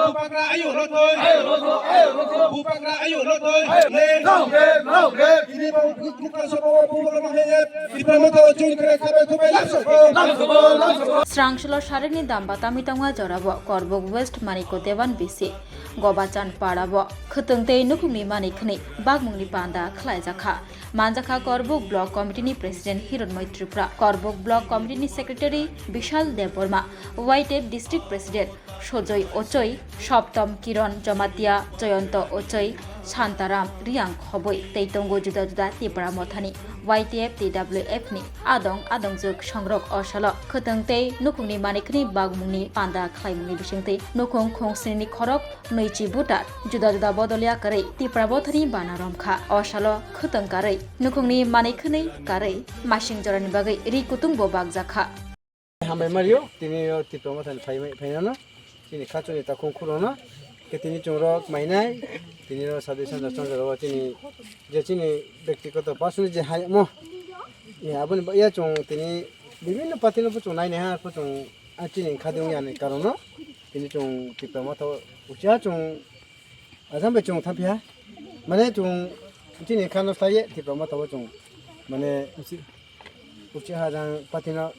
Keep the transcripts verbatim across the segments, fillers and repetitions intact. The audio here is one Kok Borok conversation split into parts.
Bubagra ayo lotoi. Bubagra ayo lotoi. Tini bo bukra sobo bubagra mahe. Tipra mata join kare khabai khubai lamso. Srangsulo sarikni damba tami tongma jorabo Korbuk West Maniko Dewan B C Gobachan Parabo khwtwng tei nukhungni manwi khwnwi bagmungni panda khlaijakha. Manjakha Korbuk Block Committee ni President Hironmoi Tripura, Korbuk Block Committee ni Secretary Bishal Debbarma, Y T F District President Sojoi Ochoi, Soptom Kiron Jomatia, Joyonto Ochoi, Santaram Riang Khoboi tei tongo juda juda Tipra Mothani Y T F T W F ni adong adongjwk songrok o salo khwtwng tei nukhungni manikni bagmungni panda khlaimungni bisingtwi nukhung khongsnini khorok nwichi butar juda juda bodoliya kwrwi Tipra Mothani bana romkha. O salo khwtwng karwi nukhungni manikni karwi masing jorani bagwi ri kutung bo bakjakha. Hambai mario, tini yo Tipra Mothani phai, phainano, chini khachuni takhung khurono, ke tini chungrok mainai, tini yo sadi sanja chongjaro chini, je chini byaktigoto personal je hai mo, ya, aboni ba-, ya chung tini bibhinno party no bo chung nainai ha, bo chung, ah, chini khadi wngya ni karono, tini chung Tipra Motha ucha chung Ajang bai chwng thang phiya. Mane chwng chini khano slai ye Tipra Motha o chwng. Mane uchi ha jang party no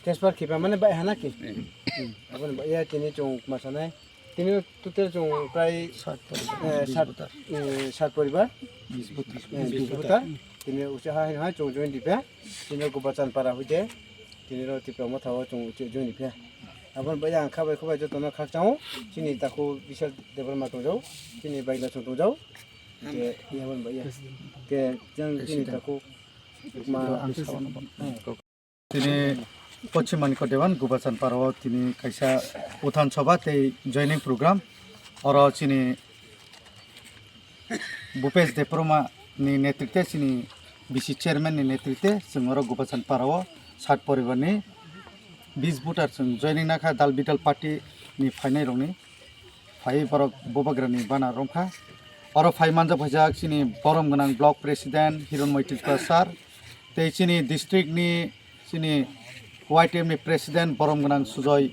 transfer khipa mane bai hana ki. Hmm. Aboni bai ya tini chwng ma sanai. Tini total chwng prai sat poribar. Eh, sat, eh, sat poribar. Bis voter. Eh, bis voter. Tini uchi ha hai chwng join dipa. Tini Gobachan para hoite. Tini ro Tipra Motha o chwng uchi join dipa. Aboni bai ang khabai khubai jotono khakchang o. Chini takhuk Bishal Debbarma tongjao. Chini bai no chwng tongjao. Ke, iya, bon, ba, iya. Ke, jang, chini takhuk ma. Tini Pochim Manikya Dewan Gobachan Parao tini kaisa uthan sabha tei joining program. Oro chini Bhupesh Debbarma ni netrite, chini B C chairman ni netrite, chwng oro Gobachan Parao sat poribar ni bis voter chwng joining nakha dal bidal party ni phainai rokni. Phai borok Bubagrani bana romkha. Oro phai manjak phaijak chini borom gwnang block president Hironmoi Tripura sir, tei chini district ni chini Y T F ni president borom gwnang Sujoy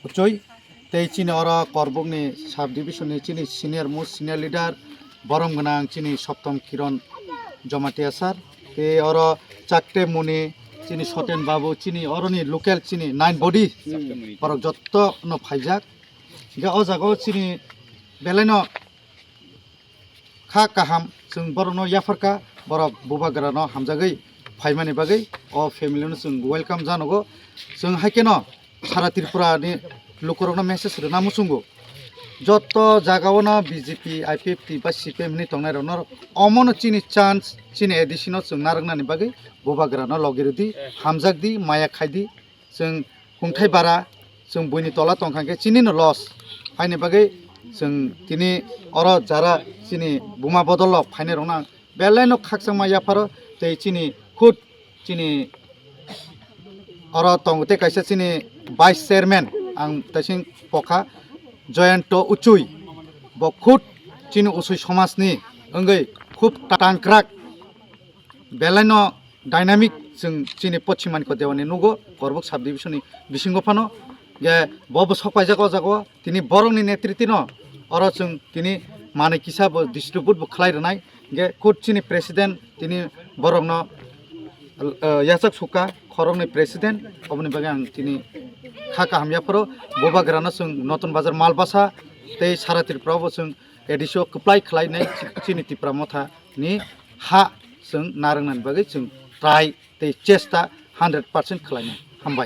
Uchoi, tei chini oro Korbuk ni sub division ni chini senior most senior leader borom gwnang chini Soptom Kiron Jomatia sir, tei oro Chakte Muni chini Soten Babu chini oro ni local chini nine body borok jotto no phaijak. Hingke o jaga o chini belai no kha kaham, chwng borok no yapharkha, borok Bubagra no hamjagwi phaimani bagwi o family no chwng welcome janogo. Chwng hai kheno sara Tripura ni lukurok no message rwna muchungo. Jotto jaga o no B J P, I P F T ba C P M hinwi tongnai rok no omo no chini chance, chini A D C no chwng narwknani bagwi Bubagra no logi rwdi, hamjakdi, maya khaidi. Chwng hungthai bara, chwng buini tola tongkha khe chini no loss. Haini bagwi chwng tini oro jara chini buma bodol rok phainai rokno ang belai no khakchangma yapharo tei chini khud chini oro tongo tei kaisa chini vice chairman ang taising pokha Joyonto Uchui, bo khud chini Uchui somajni wngwi khub tangkrak. Belai no dynamic chwng chini Pochim Manikya Dewan ni nugo, Korbuk sub division ni bisingo phano. Ge bo bo sok paijak o jaga o, tini borok ni netriti no oro chwng tini manwi kisa bo distribute bo khlai rwnai. Ge khud chini president tini borok no, eh, yachak sukha khorok ni president, oboni bagwi ang tini kha kaham yapharo. Bubagra no chwng Notun Bazar Malbasa tei sara Tripura o bo chwng A D C o kwplai khlainai chini Tipra Motha ni ha chwng narwknani bagwi chwng try tei chesta hundred percent khlainai. Hambai.